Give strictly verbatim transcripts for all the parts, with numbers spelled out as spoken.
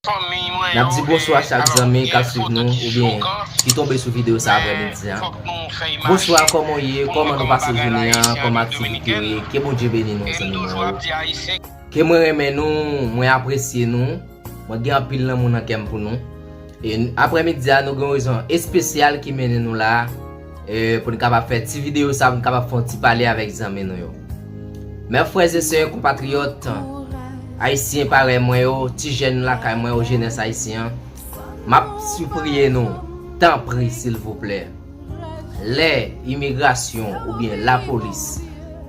N ap di bonswa chak zanmi k ap swiv nou oubyen ki tonbe sou videyo sa aprè midi a. Bonswa, kòman w ye? Kòman nou pase jounen an? Kòman aktivite yo ye? Ke Bondye beni nou, zanmi mwen yo. Ke mwen renmen nou, mwen apresye nou. Mwen gen anpil lanmou nan kè m pou nou. E n- aprè midi a, nou gen yon rezon espesyal ki mennen nou la, e, pou n kapab fè ti videyo sa, pou n kapab fè yon ti pale avèk zanmi nou yo. Mè frè e sè, konpatriyòt ayisyen parèy mwen yo, ti jèn lakay mwen yo, jenès ayisyen an, m ap sipriye nou, tanpri, silvouplè, lè imigrasyon oubyen lapolis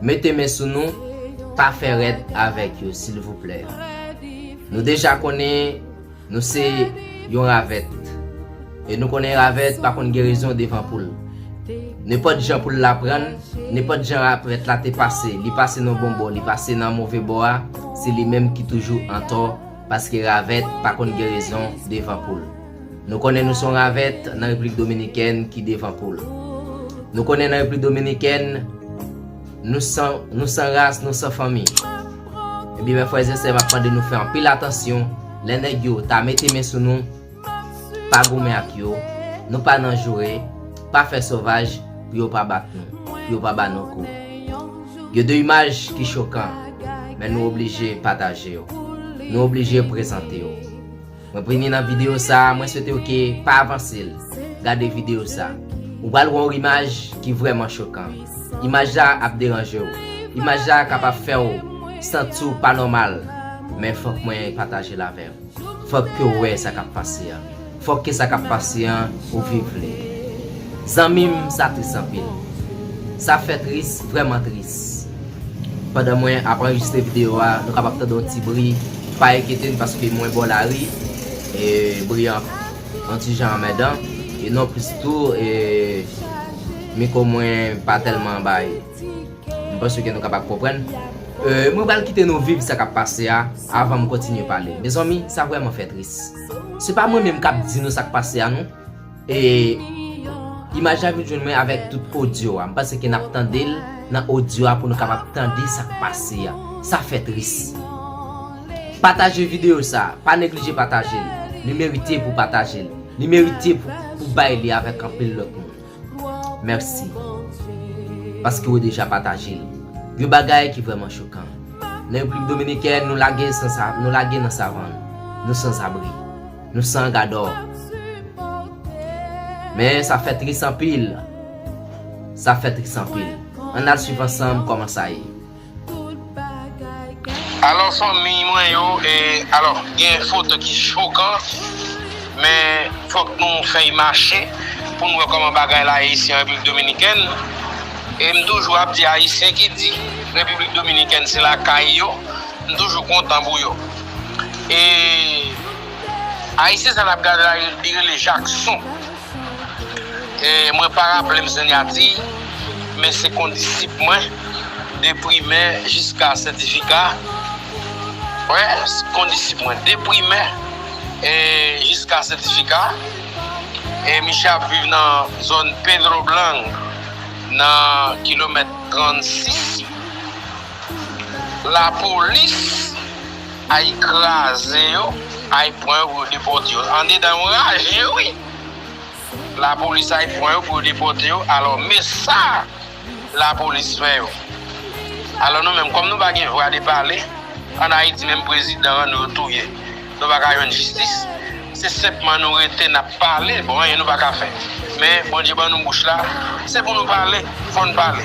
mete men sou nou, pa fè rèd avèk yo, silvouplè. Nou deja konnen nou se yon ravèt. E nou konnen ravèt pa konn gen rezon devan poul. Nenpòt jan poul la prann, nenpòt jan ravèt la te pase, li pase nan bon bò, li pase nan move bò a, se li menm ki toujou antò, paske ravèt pa konn gen rezon devan poul. Nou konnen nou se yon ravèt nan Repiblik Dominikèn ki devan poul. Nou konnen nan Repiblik Dominikèn, nou san, nou san ras, nou san fanmi. Ebyen, mè frè e sè, m ap mande nou fè anpil atansyon. Lè nèg yo ta mete men sou nou, pa goumen ak yo. Nou pa nan joure, pa fè sovaj pou yo pa bat nou, pou yo pa ba nou kou. Gen de imaj ki chokan, men nou oblije pataje yo. Nou oblije prezante yo. Mwen vini nan videyo sa, mwen swete w ke pa avanse l. Gade videyo sa. Ou pral wè yon imaj ki vrèman chokan. Imaj la ap deranje w. Imaj la kapab fè w santi w pa nòmal. Men fòk mwen pataje l avè w. Fòk ke w wè sa k ap pase a. Fòk ke sa k ap pase an, ou viv li. Zanmi m, sa tris anpil. Sa fè tris, vrèman tris. Pandan mwen ap anrejistre videyo a, nou kapab tande yon ti bri. Pa enkyete n paske mwen bò lari. E bri an yon ti jan anmèdan. E non plis tou, e mikwo mwen pa tèlman bay. M panse ke nou kapab konprann. E, mwen pral kite nou viv sa k ap pase a avan m kontinye pale. Mezanmi, sa vrèman fè tris. Se pa mwen menm k ap di nou sa k pase a, non. E imaj la vin jwenn mwen avèk tout odyo a. M panse ke n ap tande l nan odyo a pou nou kapab tande sa k pase a. Sa fè tris. Pataje videyo sa. Pa neglije pataje l. Li merite pou pataje l. Li merite pou, pou bay li avèk anpil lòt moun. Mèsi. Paske w deja pataje l. Yon bagay ki vrèman chokan. Nan Repiblik Dominikèn, nou lage san sa, nou lage nan savann. Nou sanzabri. Nou san gadò. Men sa fè tris anpil. Sa fè tris anpil. Ann al swiv ansanm kòman sa ye. Alò, fanmi mwen yo, e, alò, gen foto ki chokan, men fòk nou fè y mache pou n wè kòman bagay la ye isi an Repiblik Dominikèn. E m toujou ap di Ayisyen ki di Repiblik Dominikèn se lakay yo, m toujou kontan pou yo. E Ayisyen sa n ap gade la, li rele Jakson. E mwen pa raple m sinyati, men se kondisip mwen, de primè jiska sètifika. Wi, kondisip mwen, de primè e jiska sètifika. E misye ap viv nan zòn Pedro Blanc, nan kilomèt trannsis. Lapolis ay kraze yo, ay pran yo pou yo depòte yo. Andedan yon raje, wi. Lapolis ay pran yo pou yo depòte yo. Alò, men sa lapolis fè yo. Alò, nou menm, kòm nou pa gen vwa de pale, ann Ayiti, menm prezidan an, nou touye. Nou pa ka jwenn jistis. Se senpman nou rete, n ap pale, bon, anyen nou pa ka fè. Men Bondye ban nou bouch la, se pou nou pale, fò n pale.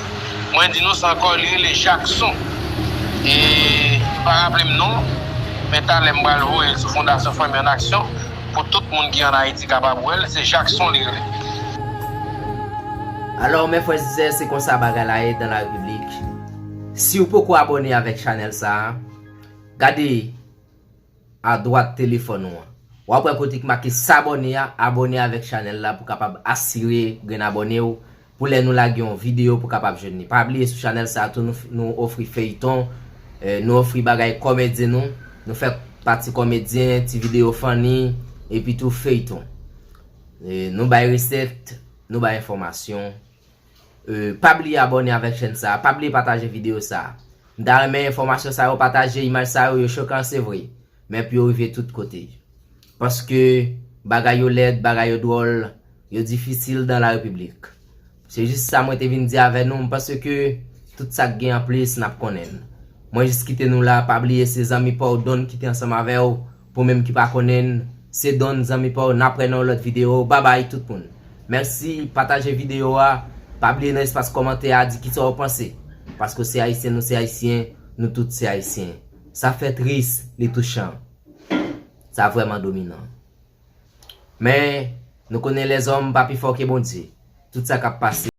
Mwen di nou sa ankò, li rele Jakson. E m pa raple m non, men talè m pral voye l sou Fondasyon Fanmi an Aksyon pou tout moun ki ann Ayiti kapab wè l, se Jakson li rele. Alò, mè frè e sè, se konsa bagay la ye dans la République. Si w poko abòne avèk chanèl sa a, gade adwat telefòn ou an. W ap wè kote ki make s'abonner a, abòne avèk chanèl la pou kapab asire grenn abòne w pou lè nou lage yon videyo pou kapab jwenn li. Pa bliye sou chanèl sa a tou nou, nou ofri feyton, eh, nou ofri bagay kòmedyen nou, nou fè pati kòmedyen, ti videyo funny, epi tou feyton. Eh, nou bay resèt, nou bay enfòmasyon. Eh, pa bliye abòne avèk chèn sa a, pa bliye pataje videyo sa a. M ta renmen enfòmasyon sa yo pataje, imaj sa yo, yo chokan, se vre. Men pou yo rive tout kote. Paske bagay yo lèd, bagay yo dwòl, yo difisil dans la République. Se jis sa mwen te vin di avè nou, m panse ke tout sa k gen an plis n ap konnen l. Mwen jis kite nou la, pa bliye se zanmi pa w Don ki te ansanm avè w, pou menm ki pa konnen l, se Don zanmi pa w, n ap wè nan yon lòt videyo, babay tout moun. Mèsi, pataje videyo a, pa bliye nan espas kòmantè a di kisa w panse, paske w se ayisyen, nou se ayisyen, nou tout se ayisyen. Sa fè tris, li touchan. Sa vrèman dominan. Men, nou konnen lèzòm pa pi fò ke Bondye. Tout sa k ap pase